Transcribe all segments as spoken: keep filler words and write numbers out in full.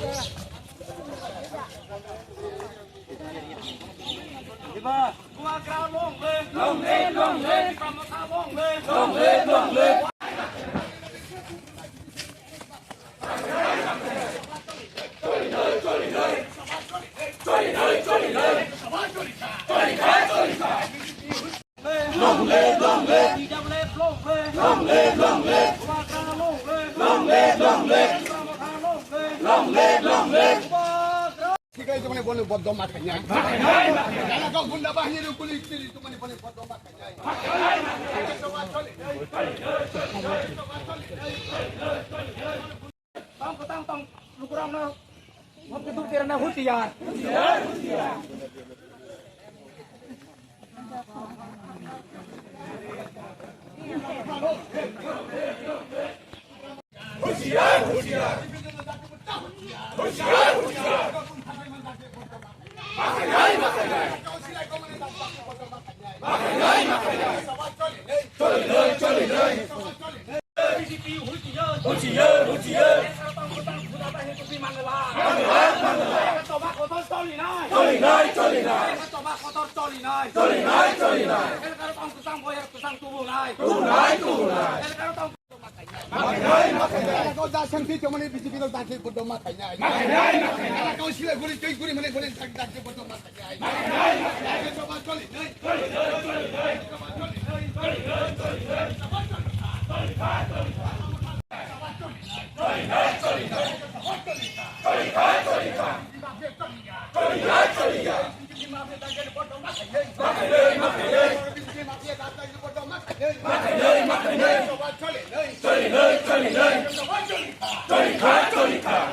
Long live, long live. T W F long live. Long live, long live. Bubagra long live. Long live, long live. Bubagra long live. Long live, long live. Bubagra. Sikai jomani boni bodom makhanya. Jana kau gunda bahini rukuli tiri jomani boni bodom makhanya. Tang tang tang lukurang na. Mati tu kira na husiar. B J P husiar. Husiar, husiar. Tobacco choli nai. Choli nai, choli nai. Tobacco choli nai. Choli nai, choli nai. Elkar tong kusang boyar kusang tubu nai. Tubu nai, tubu nai. Elkar tong Makai nai, makai nai. Kau jasen si cuma ni B J P kau jasen bodo makai nai. Makai nai, makai nai. Kau sila guri, cui guri, mana guri, jasen bodo makai nai. Makai nai, makai nai. Coba choli nai. Choli nai, choli nai. Coba choli nai. Choli nai, choli nai. Coba choli nai. Choli nai, choli nai. Choli nai, choli nai. Choli nai, choli nai.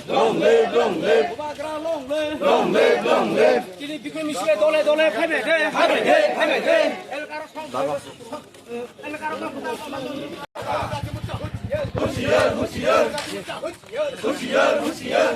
Long live, long live. Bubagra long live. Long live, long live. Chini bikir misil dole dole phaibai de. Phaibai de, phaibai de. Elkar song. Husiar, husiar. Husiar, husiar.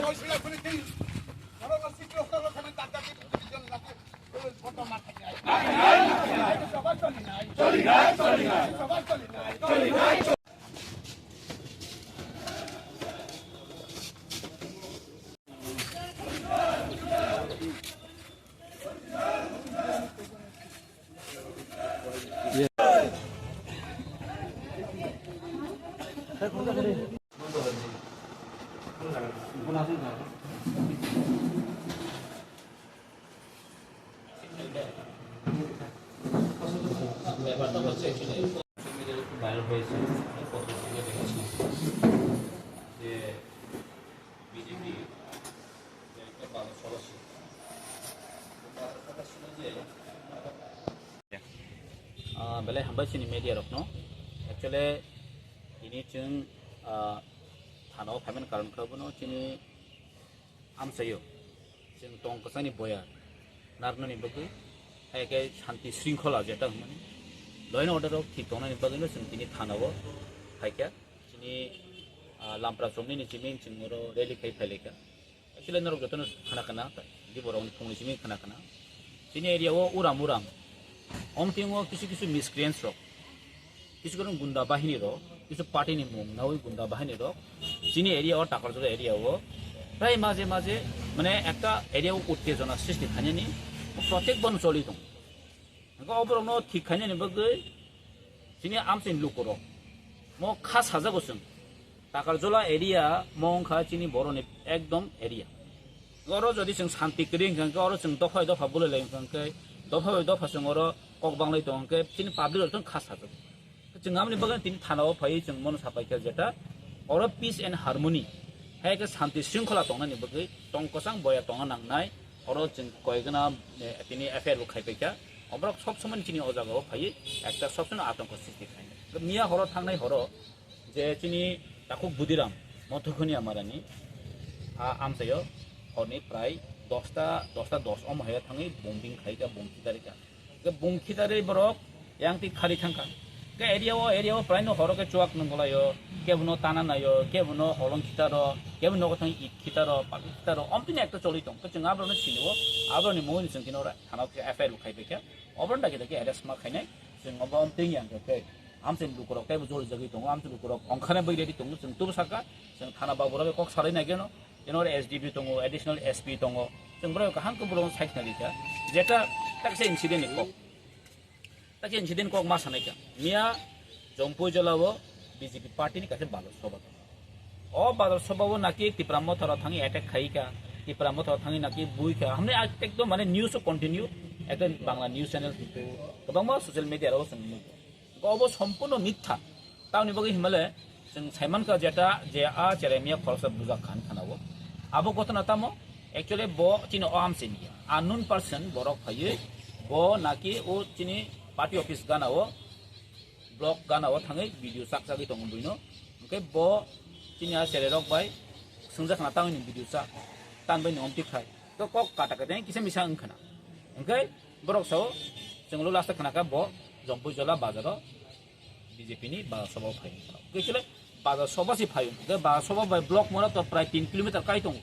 ব্যাপারটা হচ্ছে actually social media-র একটু viral হয়েছে, পত্র পত্রিকা দেখেছি যে বিজেপি একটা ভালো চলছে। তো তাদের কথা শুনে যে Ah, belai hambai chini media rokno. Actually, tini chwng, ah, thana o phaimani karon khe bono chini amchaio. Chwng tong kwchangni boya narwknani bagwi, hai khe shanti shringkhola jeta hwnmani, law and order rok thik tongnani bagwino chwng tini thana o phaikha. Chini, ah, Lampra chomni ni chiming chwng oro rally khai phailaikha. Actually, norok jotono khna khna, di borokni phungni simi khna khna. Chini area o uram uram. Omting o kisu kisu miscreants rok. Kisu kisu gunda bahini rok, kisu party ni mung nawi gunda bahini rok. Chini area o, Takarjala area o. Prai maje maje, mane ekta area o uttejona srishti khainani protek bono choli tong. Hwnkhe o borokno thik khainani bagwi chini amchaini lukurok mo kha sajago chwng. Takarjala area mo wngkha chini boroni ekdom area. Oro jodi chwng shanti kwrwi hwnkha hwnkhe oro chwng dopha bai dopha bulai lai hwnkha hwnkhe dopha bai dopha chwng oro kok banglai tong hwnkhe chini public rok chwng kha sajago. Chwng aboni bagwi tini thana o phaiwi chwng bono sapaikha jeta oro peace and harmony hai khe shanti shringkhola tongnani bagwi tong kwchang boya tongna nangnai. Oro chwng koigwna, eh, tini F I R bo khaipaikha. Oborok sob somoni chini o jagao phaiwi ekta sob somoni atongko srishti khainai. Miya horo thangnai horo je chini takhuk Budiram Mothokhoni Amarani a amchaio horni prai dosta, dosta dos omo hai thangwi bombing khaikha, bom khitarikha. Ke bung khitarwi borok yang twi khari thangkha. Ke area o, area o praino horo ke chuak nung golaio, kebono tana naio, kebono holong khitaro, kebono nogo thang it khitaro, pakli khitaro, omtini ekta choli tong. Ke chwng aborokno sinio, aborokni mungwi chwng kino thana o khe F I R bo khai paikha. Oborokno dagi dagi arrest ma khainai, chwng obo omtwi yang khe. Amchai lukurok teibo jori jagwi tongo, amchai lukurok ongkhana bai ready tongo, chwng tubu saka, chwng thana babu rok kok salai nai geno, eno S D P tongo, additional S P tongo, chwng borok kaham khe borok sai khna rikha, jeta taksa incident ni kok, taksa incident kok ma sanai kha, miya Jompuijala o B J P party ni kaisa bazar soba tongo. O bazar soba o naki Tipra Motha rok thangwi attack khai kha, Tipra Motha rok thangwi naki bui kha, hamni ekdom mane news o continue, ekta Bangla news channel kwbangma social media rok o chwng nukgo. Obo sompurno mitha. Tamoni bagwi hinmale chwng saimankha jeta je a cheremia khoroksa bujak khan khana o. Abo ghotona tamo? Actually bo chini o amchai ni unknown person borok phaiwi bo naki o chini party office gana o, block gana o thangwi video chak chagwi tongo buino. Hwnkhe bo chini a chererok bai swngjak khana tamoni video chak, tamoni omtwi khai. To kok kata kata kisa misa wngkhana. Hwnkhe borok sao chwnglo last khana kha bo Jompuijala bazaro B J P ni bazar soba phai wngkha. Khe chwle bazar soba se phai wngkha. Khe bazar soba bai block mora to prai tin kilometer kai tongo.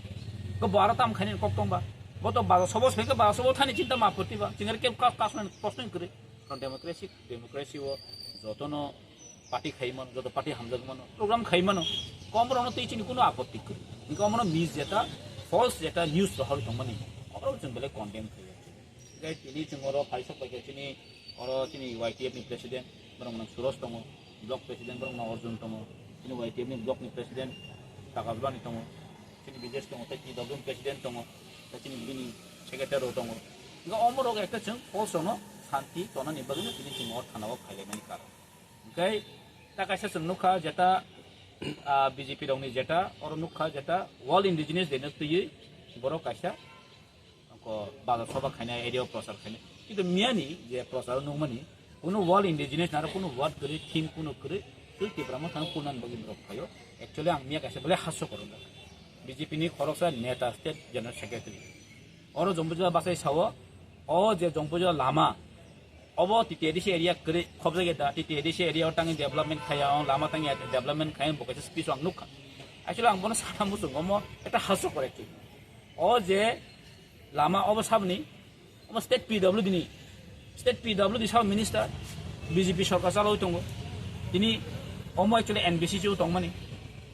Khe bo aro tam khainani kok tongba. Bo to bazar soba se khe bazar soba thani chinta ma apotti ba. Chingari khe ka-, kasnani proshno kwrwi. Karon democracy, democracy o jotono party khai mano, joto party hamjak mano, program khai mano. Kom rokno tei chini kuno apotti kwrwi. Hwnkhe omono mis jeta, false jeta news rohorwi tongmani. Oborok chwng belai condemn khlaiya. Tei tini chwng oro phaisok paikha chini, oro chini Y T F ni president, borok nang Surosh tongo, block president borok nang Arjun tongo, chini Y T F ni block ni president Akash Bani tongo, chini Bijesh tongo, tei T W ni president tongo, tei chini bini secretary rok tongo. Hwnkhe omo rok ekta chwng false rokno santi tonani bagwino tini chwng o thana o phailaimani karon. Hwnkhe ta kaisa chwng nukha jeta, ah, B J P rokni jeta, oro nukha jeta World Indigenous Day no twiwi borok kaisa ko bazar soba khainai, area o prochar khainai. Kintu miyani je prochar o nukmani, kuno World Indigenous naro kuno word kwrwi, theme kuno kwrwi, twi Tipra Motha no kulnani bagwi borok phaio. Actually ang miya kaisa belai hasso koron B J P ni khoroksa neta, state general secretary. Oro Jompuijala bachai sao, o je Jompuijala lama, obo T T A D C area kwrwi khobjagwi da, T T A D C area o tangwi development khaiya, o lama tangwi development khaiya, bo kaisa speech o ang nukha. Actually ang bono sana muchungo, omo ekta hasso kore ki. O je lama obo saboni, omo state P W D ni, state P W D sabo minister, B J P sorkar chalawi tongo. Tini omo actually N B C C o tongmani.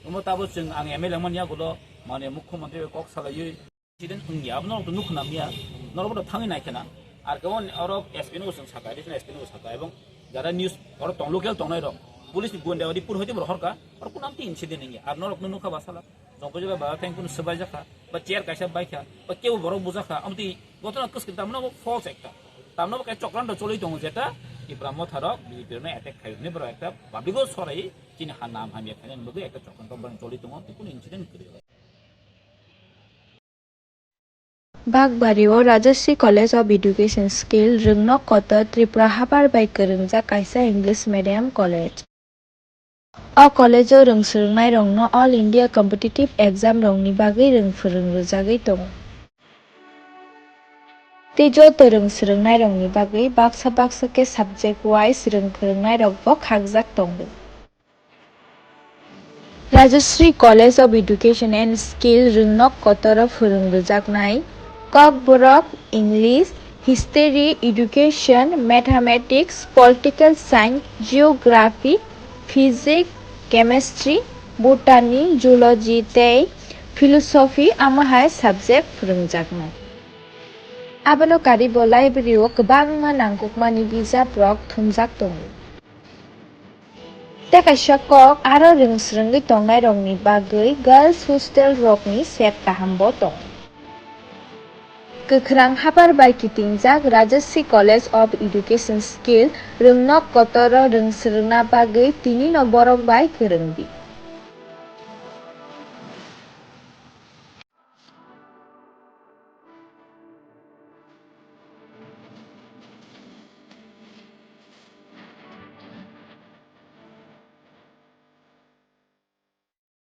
Omo tabo chwng ang M L A mani yagulo, mane mukhyamantri bai kok salaiwi president wngya, abo norok to nukho na miya, norok bo to thangwi nai khena. Ar kebo orok S P no bo chwng saka, additional S P no bo saka, ebong jara news orok tong, local tongnai rok, police ni gunda odi pur hoite bo rohorka, orok kunam ti incident wngya, ar norok no nukha ba sala. Jompuijala ba thang kunu swbai jakha, ba chair kaisa baikha, ba kebo borok bujakha, amtwi ghotona kwswk tamno bo false ekta. Tamno bo kaisa chokranto cholwi tongo jeta Tipra Motha rok B J P rokno attack khai hwnwi borok ekta public o sorai chini ha nam hamya khainani bagwi ekta chokranto borok cholwi tongo, tei kunu incident kwrwi. Bagbario Rajashree College of Education Skill Rwngnok Kotor Tripura habar bai kwrwngjak kaisa English medium college. O college o rwng swrwngnairokno All India competitive exam rokni bagwi rwng phwrwng rwjagwi tongo. Tei joto rwng swrwngnairokni bagwi baksa baksa khe subject wise rwng phwrwngnairokbo khakjak tongo. Rajashree College of Education and Skill Rwngnok Kotoro phwrwng rwjaknai Kokborok, English, History, Education, Mathematics, Political Science, Geography, Physics, Chemistry, Botany, Zoology tei Philosophy amo hai subject phwrwngjaknai. Abono karwibo library-o kwbangma nangkukmani bijaprok thumjak tongo. Tei kaisa kok aro rwng swrwngwi tongnairokni bagwi girls hostel rokni set kahambo tongo. Kwkhwrang habar bai kitingjak Rajashree College of Education Skill Rwngnok Kotoro rwng swrwngna bagwi tinino borok bai kwrwngdi.